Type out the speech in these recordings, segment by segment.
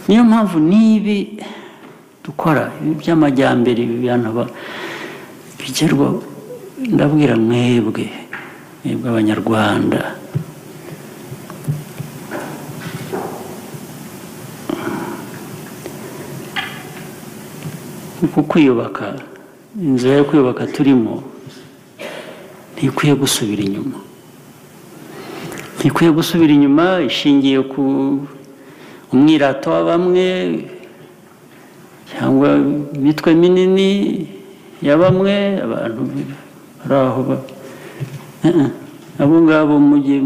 Niyo mpamvu n'ibi dukora ibi by'amajyambere, ibi bintu bigerwaho, ndabwira mwebwe Abanyarwanda, uku kwiyubaka, inzira yo kwiyubaka turimo ntikwiye gusubira inyuma, ntikwiye gusubira inyuma ishingiye ku umwirato wa bamwe cyangwa imitwe minini ya bamwe, abantu bari aho abo ngabo mujye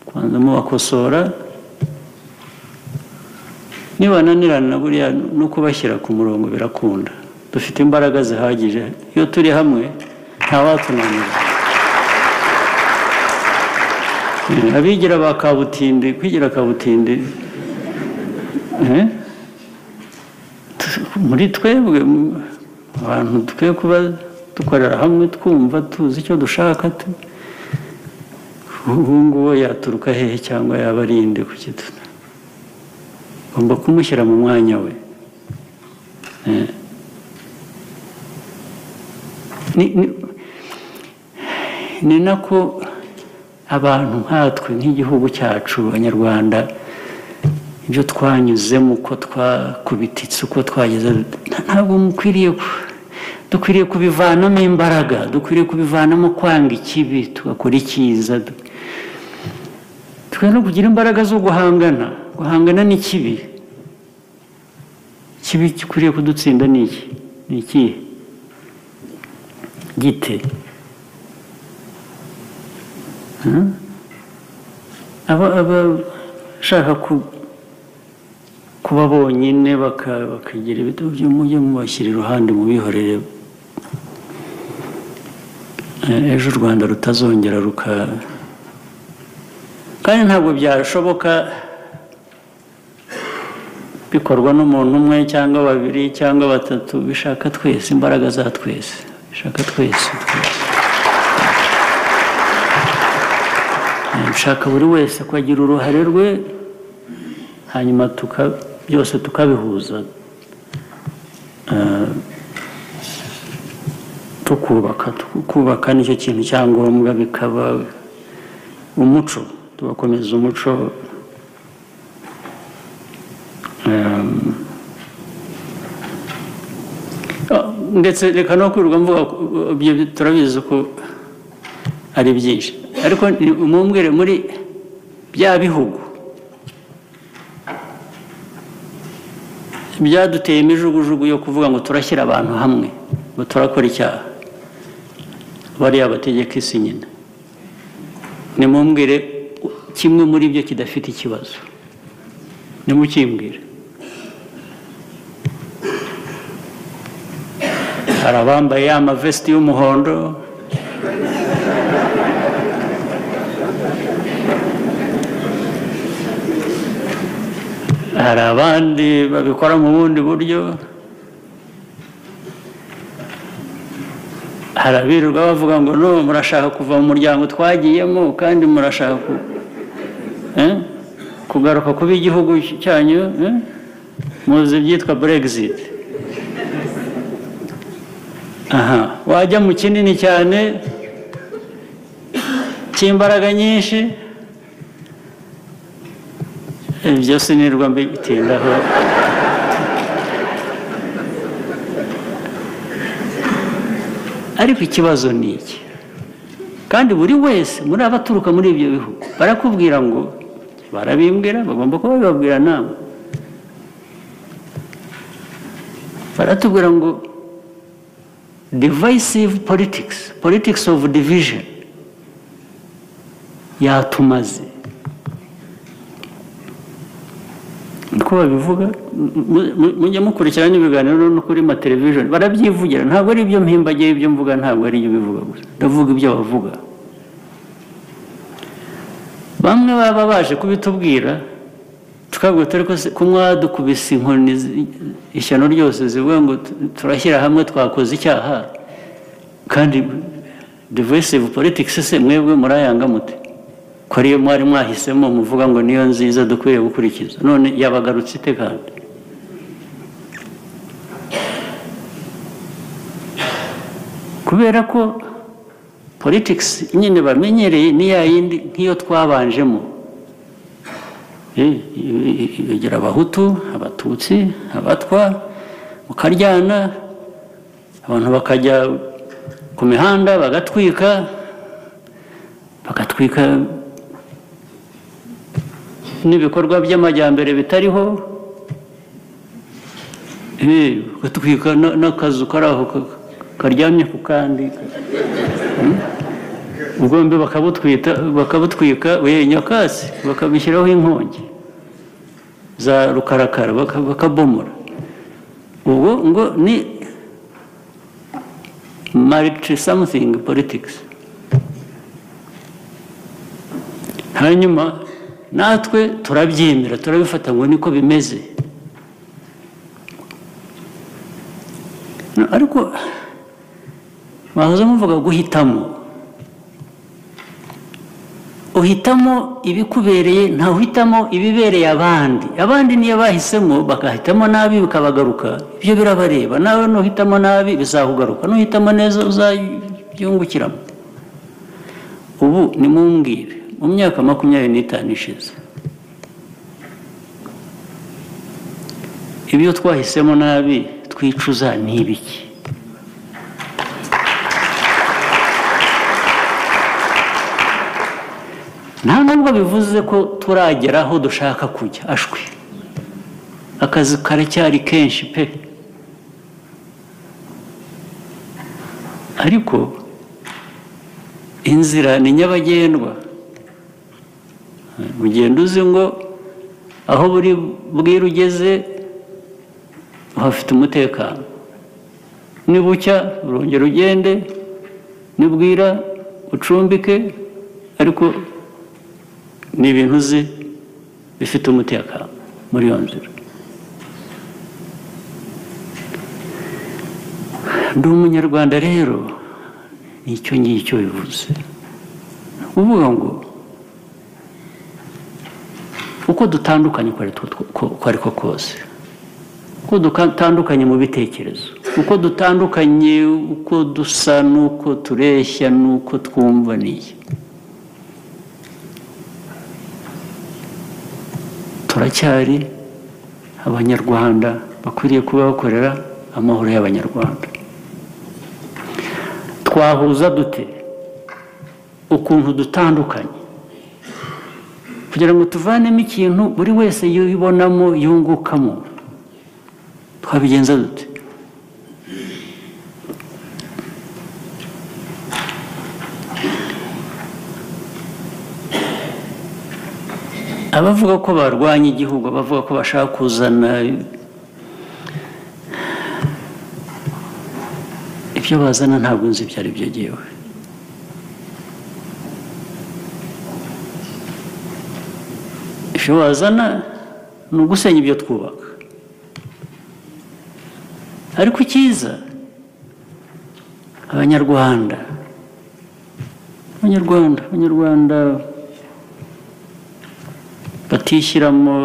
kwanza mubakosora, nibananirana buriya no kubashyira ku murongo birakunda. Dufite imbaraga zihagije, iyo turi hamwe ntawatunanira. Abigira ba kabutindi, kwigira kabutindi muri twebwe abantu dukwiye kuba dukorera hamwe, twumva tuzi icyo dushaka. Ubu ngubu yaturuka hehe cyangwa yaba ari inde? Kuki tugomba kumushyira mu mwanya we? Ni nako abantu nkatwe nk'igihugu cyacu Abanyarwanda, ibyo twanyuzemo, uko twakubititse, uko twageze, ntabwo mukwiriye, dukwiriye kubivanamo imbaraga, dukwiriye kubivanamo kwanga ikibi tugakora icyiza, dukwiye no kugira imbaraga zo guhangana, guhangana n'ikibi. Ikibi gikwiriye kudutsinda ni iki? Ni ikihe? Gite? Abashaka kuba bonyine bakagira ibyo mujye mubashyira iruhande, mubihorere, ejo u Rwanda rutazongera ruka. Kandi ntabwo byashoboka bikorwa n'umuntu umwe cyangwa babiri cyangwa batatu, bishaka twese, imbaraga za twese, bishaka twese, bishaka buri wese ko agira uruhare rwe, hanyuma byose tukabihuza, tukubaka. Kubaka nicyo kintu cyangombwa, bikaba umuco, tugakomeza umuco. Ndetse reka no kwirirwa mvuga ibyo, turabizi ko ari byinshi, ariko mumbwire muri bya bihugu byaduteye imijugujugu yo kuvuga ngo turashyira abantu hamwe ngo turakora icyaha, bariya bategeka isi nyine, nimumbwire kimwe muri byo kidafite ikibazo, nimukimbwire. Hari abambaye ya mavesiti y'umuhondo, hari abandi babikora mu bundi buryo, hari abirirwa bavuga ngo no murashaka kuva mu muryango twagiyemo kandi murashaka kugaruka kuba igihugu cyanyu, muzi ibyitwa Brexit. Aha wajya mu kinini cyane cy'imbaraga nyinshi, ibyo sinirwa mbitindaho. Ariko ikibazo ni iki, kandi buri wese muri abaturuka muri ibyo bihugu barakubwira ngo, barabimbwira, bagomba kuba babibabwira namwe, baratubwira ngo divisive politics, politics of division yatumaze. Niko babivuga, mujye mukurikirana ibiganiro no kuri ma television barabyivugira, ntabwo ari ibyo mpimbagiye, ibyo mvuga ntabwo ari ibyo bivuga gusa, ndavuga ibyo bavuga. Bamwe baba baje kubitubwira tukabwira turi ko kumwadukubise inkoni ishyano ryose zivuga ngo turashyira hamwe twakoze icyaha, kandi divisive politics se mwebwe murayanga mute? Ko ariyo mwari mwahisemo muvuga ngo niyo nziza dukwiriye gukurikiza, none yabagarutse ite kandi? Kubera ko politics nyine bamenyereye ni ya yindi nk'iyo twabanjemo, igira Abahutu, Abatutsi, Abatwa, mukaryana, abantu bakajya ku mihanda bagatwika, bagatwika n'ibikorwa by'amajyambere bitariho, bagatwika n'akazu kari aho karyamye ku kandi, ubwombe bakabutwika nyakatsi, bakabishyiraho inkongi za rukarakara, bakabomora. Ubwo ngo ni multi something politics. Hanyuma natwe turabyemera, turabifata ngo niko bimeze. Ariko bahoze muvuga guhitamo, uhitamo ibikubereye, nta uhitamo ibibereye abandi. Abandi niyo bahisemo bakahitamo nabi bikabagaruka, ibyo birabareba. Nawe nuhitamo nabi bizakugaruka, nuhitamo neza uzabyungukiramo. Ubu nimumbwire, mu myaka 25 ishize, ibyo twahisemo nabi twicuza ni ibiki? Nta nubwo bivuze ko turagera aho dushaka kujya, ashwi akazi karacyari kenshi pe, ariko inzira ni nyabagendwa. Ugenda uzi ngo aho buri bwira ugeze uhafite umutekano, nibucya urongera ugende, nibwira ucumbike, ariko ni ibintu uzi bifite umutekano muri iyo nzira. Ndi umunyarwanda rero, nicyo ngicyo bivuze. Uvuga ngo uko dutandukanye uko ariko kose, uko dutandukanye mu bitekerezo, uko dutandukanye uko dusa n'uko tureshya n'uko twumva n'iyi, turacyari abanyarwanda bakwiriye kuba bakorera amahoro y'abanyarwanda. Twahuza dute ukuntu dutandukanye kugira ngo tuvanemo ikintu buri wese yibonamo yungukamo? Twabigenza dute? Abavuga ko barwanya igihugu, abavuga ko bashaka kuzana ibyo bazana, ntabwo nzi ibyo ari byo jyewe. Ibyo bazana ni ugusenya ibyo twubaka. Ariko icyiza, abanyarwanda batishyiramo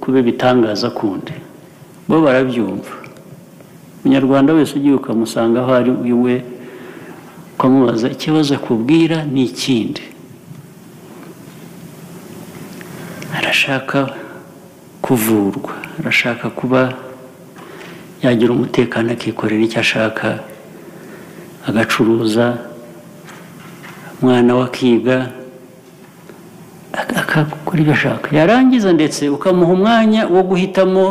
kube bitangaza kundi, bo barabyumva. Umunyarwanda wese ugiye ukamusanga aho ari iwe ukamubaza ikibazo akubwira ni ikindi, arashaka kuvurwa, arashaka kuba yagira umutekano, akikorera icyo ashaka, agacuruza, umwana we akiga, akakora ibyo ashaka. Yarangiza ndetse ukamuha umwanya wo guhitamo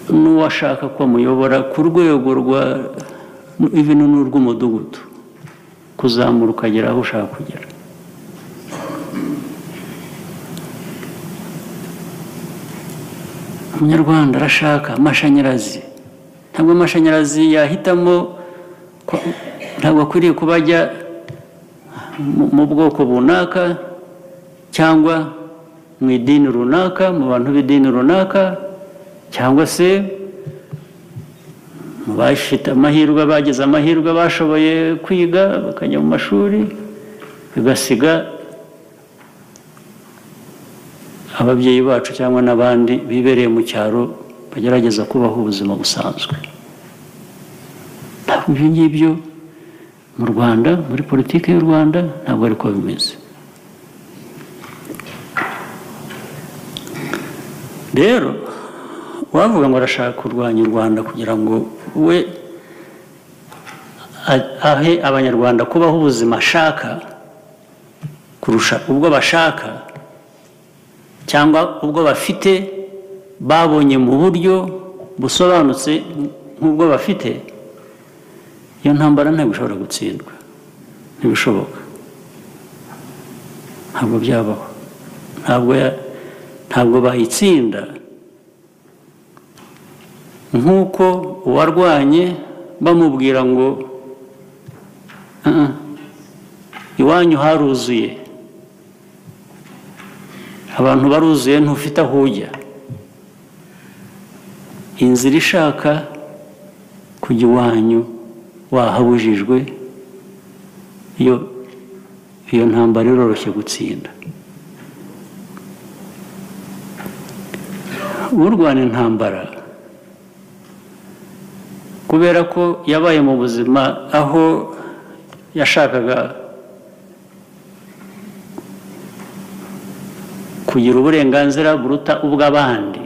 n'uwashaka ko amuyobora ku rwego rwa ibintu n'urw'umudugudu, kuzamura ukagera aho ushaka kugera. Umunyarwanda arashaka amashanyarazi. Ntabwo amashanyarazi yahitamo, ntabwo akwiriye kuba ajya mu bwoko runaka cyangwa mu idini runaka, mu bantu b'idini runaka, cyangwa se mu Bafite amahirwe, bagize amahirwe, bashoboye kwiga bakajya mu mashuri, bigasiga ababyeyi bacu cyangwa n'abandi bibereye mu cyaro bagerageza kubaho ubuzima busanzwe. Ntabwo ibyo ngibyo mu Rwanda, muri politiki y'u Rwanda, ntabwo ariko bimeze. Rero wavuga ngo arashaka kurwanya u Rwanda kugira ngo we ahe abanyarwanda kubaho ubuzima ashaka kurusha ubwo bashaka cyangwa ubwo bafite babonye mu buryo busobanutse nk'ubwo bafite, iyo ntambara ntabwo ishobora gutsindwa, ntibishoboka, ntabwo byabaho, ntabwo bayitsinda. Nk'uko uwarwanye bamubwira ngo iwanyu haruzuye, abantu baruzuye, ntufite aho ujya, inzira ishaka kujya iwanyu wahabujijwe, iyo ntambara iroroshye gutsinda. Urwana intambara kubera ko yabaye mu buzima aho yashakaga kugira uburenganzira buruta ubw'abandi,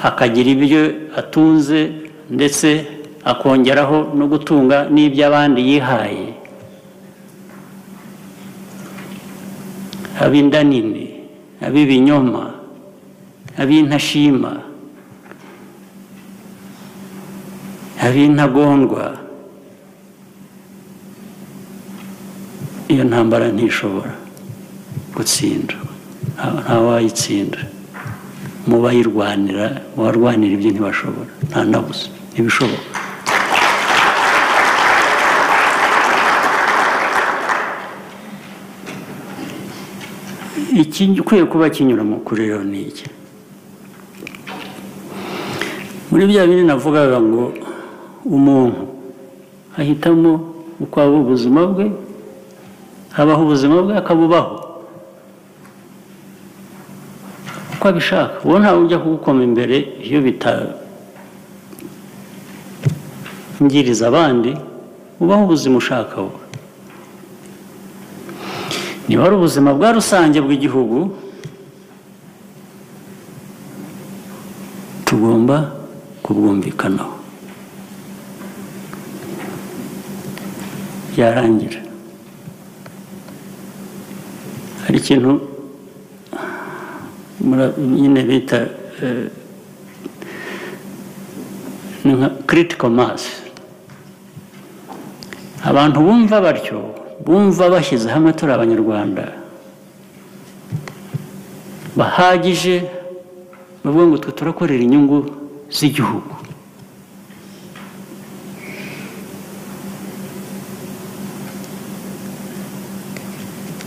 akagira ibyo atunze ndetse akongeraho no gutunga n'iby'abandi yihaye, ab'inda nini, ab'ibinyoma, ab'intashima, ab'intagondwa, iyo ntambara ntishobora gutsinda, ntawayitsinda. Mu bayirwanira, mu barwanira ibyo ntibashobora, nta na busa, ntibishoboka. Ikikwiye kuba kinyura mu kuri rero ni iki? Muri bya bindi navugaga ngo umuntu ahitamo uko aba ubuzima bwe, abaho ubuzima bwe akabubaho uko abishaka. Uwo ntawe ujya kugukoma imbere iyo bitangiriza abandi, ubaho ubuzima ushaka wowe. Niba ari ubuzima bwa rusange bw'igihugu, tugomba kubwumvikanaho. Byarangira. Hari ikintu nyine bita nka critical mass. Abantu bumva batyo, bumva bashyize hamwe turi abanyarwanda bahagije, bavuga ngo twe turakorera inyungu z'igihugu.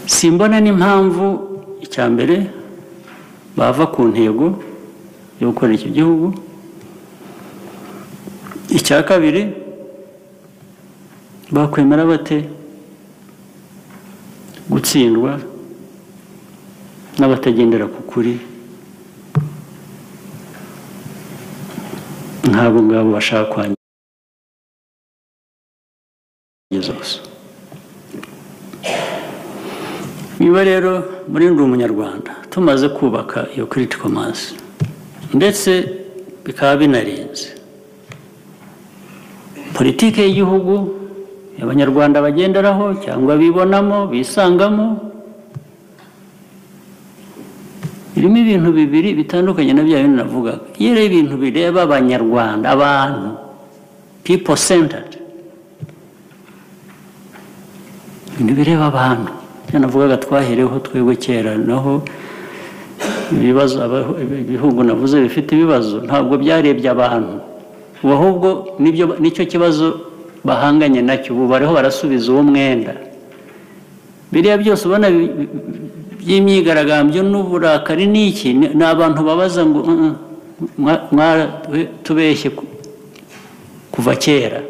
Simbona n'impamvu icya mbere bava ku ntego yo gukorera iki gihugu, icya kabiri bakwemera bate gutsindwa n'abatagendera ku kuri nk'abo ngabo bashaka kwangiza gusa. Niba rero muri Ndi Umunyarwanda tumaze kubaka iyo critical mass, ndetse bikaba binarenze politike y'igihugu abanyarwanda bagenderaho cyangwa bibonamo bisangamo, irimo ibintu bibiri bitandukanye na bya bindi navugaga. Iyo rero ibintu bireba abanyarwanda, abantu, people centered, ibintu bireba abantu, navugaga twahereho twebwe kera, naho ibibazo ibihugu navuze bifite ibibazo ntabwo byarebye abantu, ahubwo nibyo nicyo kibazo bahanganye nacyo. Ubu bariho barasubiza uwo mwenda. Biriya byose ubona by'imyigaragambyo n'uburakari n'iki, ni abantu babaza ngo Tubeshye kuva kera,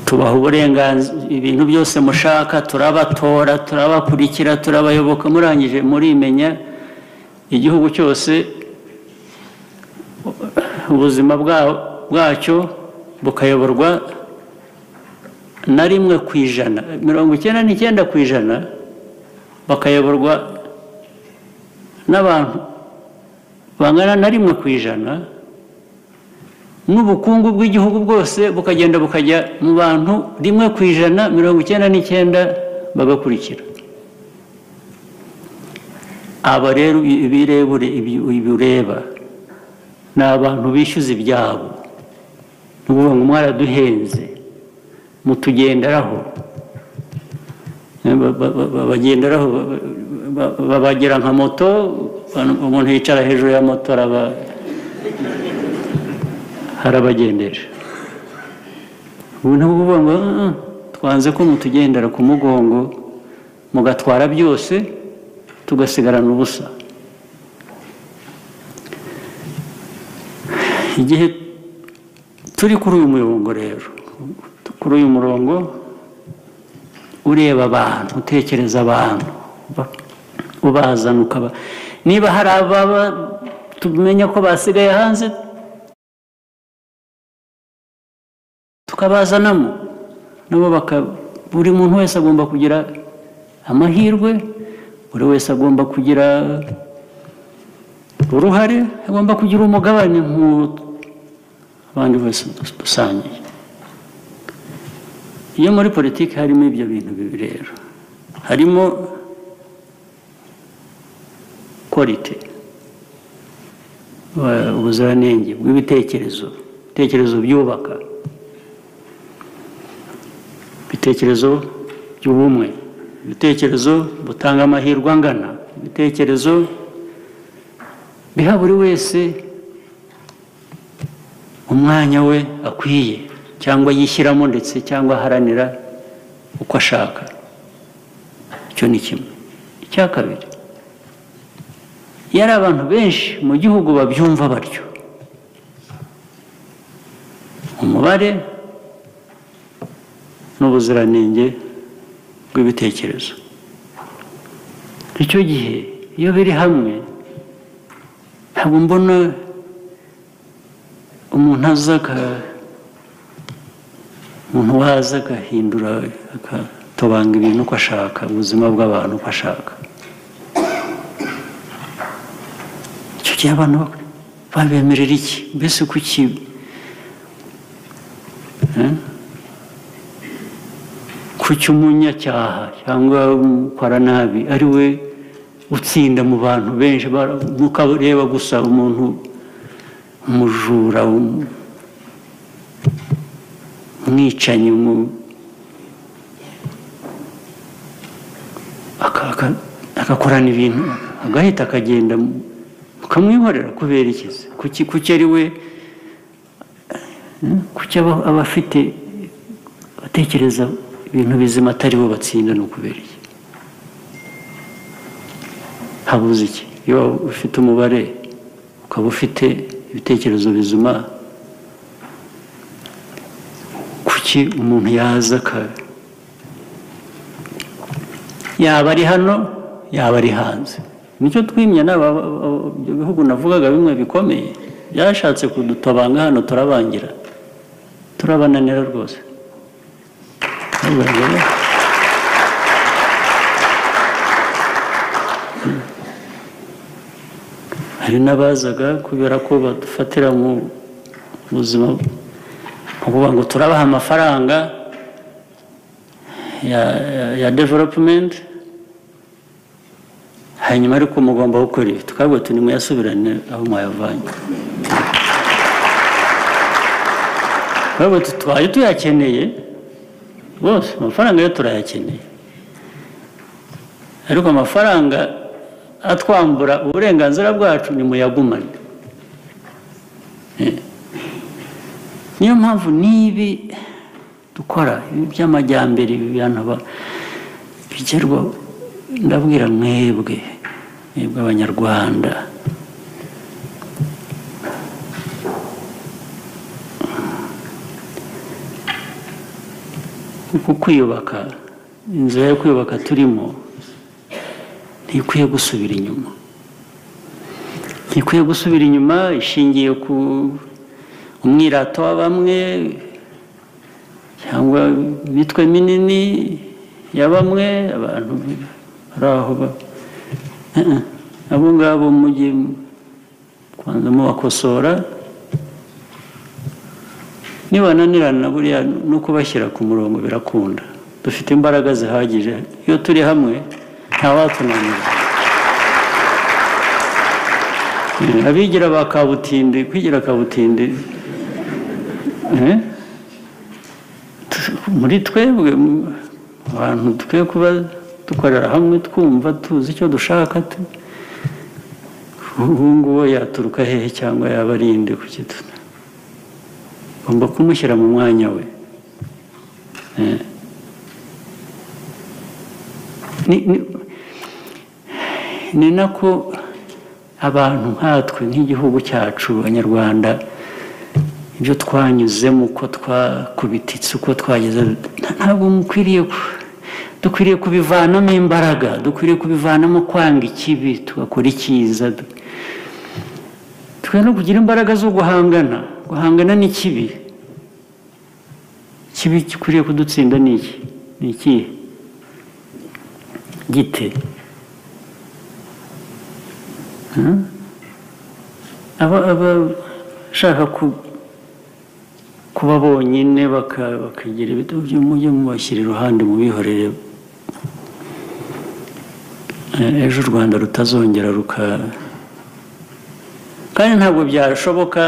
tubaha uburenganzira, ibintu byose mushaka turabatora, turabakurikira, turabayoboka, murangije murimenya igihugu cyose ubuzima bwacyo bukayoborwa na 1%, 99% bakayoborwa n'abantu bangana na 1%, n'ubukungu bw'igihugu bwose bukagenda bukajya mu bantu 1%, 99 bagakurikira. Aba rero ibirebure ibireba ni abantu bishyuza ibyabo, ni ukuvuga ngo mwaraduhenze mutugenderaho, bagenderaho babagira nka moto, umuntu yicara hejuru ya moto harabagendera. Ubu ni ukuvuga ngo twanze ko mutugendera ku mugongo mugatwara byose tugasigarana ubusa. Igihe turi kuri uyu murongo rero, kuri uyu murongo ureba abantu, utekereza abantu, ubazana ukaba, niba hari ababa tumenya ko basigaye hanze tukabazanamo nabo, buri muntu wese agomba kugira amahirwe, buri wese agomba kugira uruhare, agomba kugira umugabane nk'abandi bose dusangiye. Iyo muri politiki harimo ibyo bintu bibiri rero, harimo quality, ubuziranenge bw'ibitekerezo, ibitekerezo byubaka, ibitekerezo by'ubumwe, ibitekerezo butanga amahirwe angana, ibitekerezo biha buri wese umwanya we akwiye cyangwa yishyiramo ndetse cyangwa aharanira uko ashaka. Icyo ni kimwe. Icya kabiri, yari abantu benshi mu gihugu babyumva batyo, umubare n'ubuziranenge bw'ibitekerezo. Icyo gihe iyo biri hamwe ntabwo mbona umuntu aza umuntu waza agahindura akatobanga ibintu uko ashaka, ubuzima bw'abantu uko ashaka. Icyo gihe abantu babemerera iki? Mbese kuki kuki umunyacyaha cyangwa ukora nabi ari we utsinda mu bantu benshi? Mukareba gusa umuntu umujura, umwicanyi, agakorana ibintu agahita akagenda mukamwihorera kubera iki? Kuki ari we? Kuki aba afite atekereza ibintu bizima atari bo batsinda? Ni ukubera iki? Habuze iki? Iyo ufite umubare ukaba ufite ibitekerezo bizima, kuki umuntu yaza yaba ari hano yaba ari hanze? Nicyo twimye n'aba bihugu navugaga bimwe bikomeye byashatse kudutobanga hano, turabangira, turabananira rwose. Hari n'abazaga kubera ko badufatira mu buzima, kuvuga ngo turabaha amafaranga ya development, hanyuma ariko mugomba gukora ibi, tukabwo tuni muyasubirane aho mwayavanye. Twabwo twaye tuyakeneye rwose, amafaranga yo turayakeneye, ariko amafaranga atwambura uburenganzira bwacu ni muyagumane. Niyo mpamvu nibi dukora ibi by'amajyambere, ibi bintu bigerwa, ndabwira mwebwe Mwebwe Abanyarwanda, uku kwiyubaka, inzira yo kwiyubaka turimo ntikwiye gusubira inyuma, ntikwiye gusubira inyuma ishingiye ku umwirato wa bamwe cyangwa imitwe minini ya bamwe, abantu bari aho abo ngabo mujye kubanza mubakosora, nibananirana buriya no kubashyira ku murongo birakunda. Dufite imbaraga zihagije, iyo turi hamwe ntawatunanira. Abigira ba kabutindi, kwigira kabutindi muri twebwe abantu dukwiye kuba dukorera hamwe, twumva tuzi icyo dushaka. Ubu ngubu yaturuka hehe cyangwa yaba ari inde? Kuki tugomba kumushyira mu mwanya we? Ni nako abantu nkatwe nk'igihugu cyacu Abanyarwanda, ibyo twanyuzemo, uko twakubititse, uko twageze, ntabwo mukwiriye, dukwiriye kubivanamo imbaraga, dukwiriye kubivanamo kwanga ikibi tugakora icyiza, dukwiye no kugira imbaraga zo guhangana, guhangana n'ikibi. Ikibi gikwiriye kudutsinda ni iki? Ni ikihe? Gite? Abashaka kuba bonyine bakagira ibyo, mujye mubashyira iruhande, mubihorere, ejo u Rwanda rutazongera ruka. Kandi ntabwo byashoboka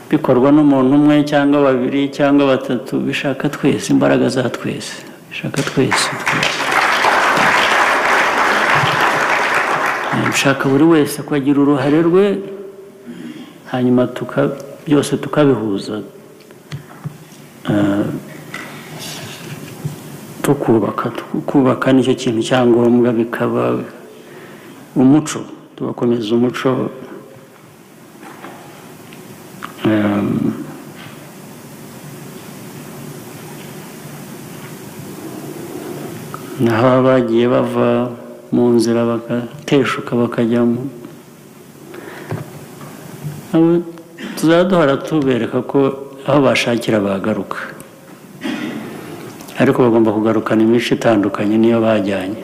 bikorwa n'umuntu umwe cyangwa babiri cyangwa batatu, bishaka twese, imbaraga za twese, bishaka twese, bishaka buri wese ko agira uruhare rwe, hanyuma byose tukabihuza, tukubaka. Kubaka nicyo kintu cyangombwa, bikaba umuco, tugakomeza umuco. Naho abagiye bava mu nzira bagateshuka bakajyamo, tuzaduhora tubereka ko aho bashakira bagaruka, ariko bagomba kugarukana imico itandukanye niyo bajyanye.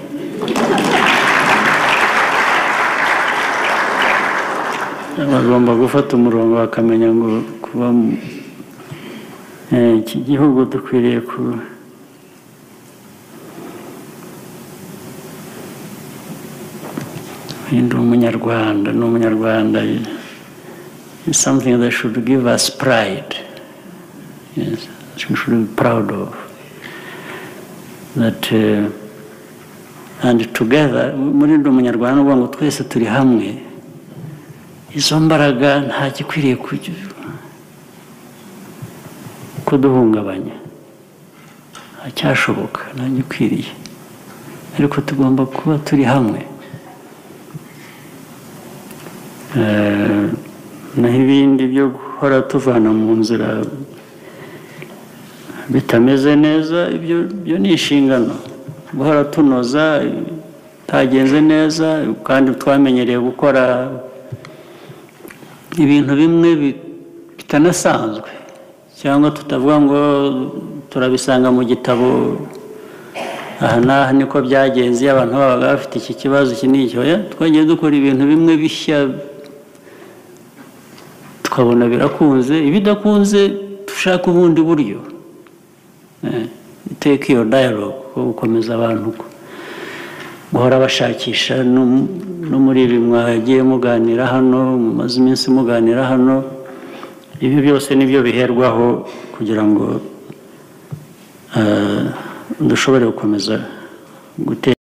Bagomba gufata umurongo bakamenya ngo kuba iki gihugu dukwiriye ku ndi Umunyarwanda, ni Umunyarwanda is something that should give us pride. Yes, we should be proud of that. And together, muri ndi Umunyarwanda uvuga ngo twese turi hamwe, izo mbaraga nta gikwiriye kuduhungabanya, ntacyashoboka, nta gikwiriye, ariko tugomba kuba turi hamwe. Naho ibindi byo guhora tuvana mu nzira bitameze neza, ibyo ni inshingano, guhora tunoza bitagenze neza, kandi twamenyereye gukora ibintu bimwe bitanasanzwe, cyangwa tutavuga ngo turabisanga mu gitabo aha n'aha niko byagenze, iyo abantu babaga bafite iki kibazo iki n'iki. Twagiye dukora ibintu bimwe bishya tukabona birakunze, ibidakunze dushaka ubundi buryo. Iteka iyo dialogue, gukomeza abantu guhora bashakisha, no muri ibi mwagiye muganira hano, mumaze iminsi muganira hano, ibi byose nibyo biherwaho kugira ngo dushobore gukomeza gutera.